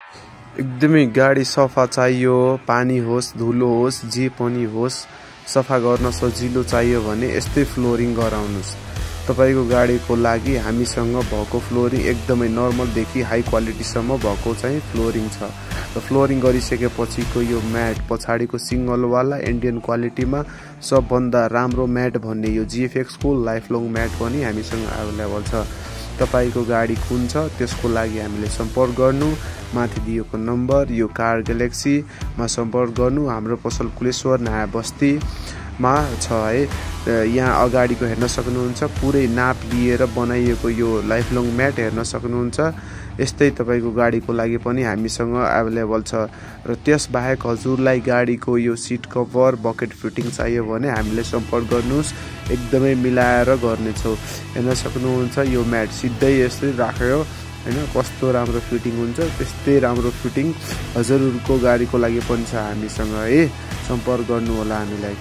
एकदमै गाडी सफा चाहियो, पानी होस् धुलो होस् जे पनि होस् सफा गर्न सजिलो चाहियो भने यस्तै फ्लोरिङ गराउनुस्। तपाईको गाडीको लागि हामीसँग भएको फ्लोरिङ एकदमै नर्मल देखि हाई क्वालिटीसम्म भएको चाहिँ फ्लोरिङ छ। र फ्लोरिङ गरिसकेपछिको यो म्याट पछाडीको सिंगल वाला इन्डियन क्वालिटीमा सबभन्दा राम्रो म्याट भन्ने यो जीएफएक्स को लाइफ लङ म्याट पनि हामीसँग अवेलेबल छ। तपाईको गाडी कुन छ त्यसको लागि हामीले सम्पर्क गर्नु, माथि दिएको नम्बर यो कार ग्यालेक्सी मा सम्पर्क गर्नु। हाम्रो पसल कुलेश्वर नयाँ बस्ती मा छ है। यहाँ अगाडिको हेर्न सक्नुहुन्छ पुरै नाप लिएर बनाइएको यो लाइफ लङ म्याट हेर्न सक्नुहुन्छ। यस्तै तपाईको गाडीको लागि पनि हामीसँग अवेलेबल छ। र त्यसबाहेक हजुरलाई गाडीको यो सिट कभर बकेट फिटिङ चाहियो भने हामीले सम्पर्क गर्नुस्, एकदमै मिलाएर गर्नेछौँ। हेर्न सक्नुहुन्छ यो म्याट सिधै यस्तै राख्यो हैन, कस्तो राम्रो फिटिङ हुन्छ। त्यस्तै राम्रो फिटिङ हजुरहरुको गाडीको लागि पनि छ हामीसँग है। सम्पर्क गर्नु होला हामीलाई।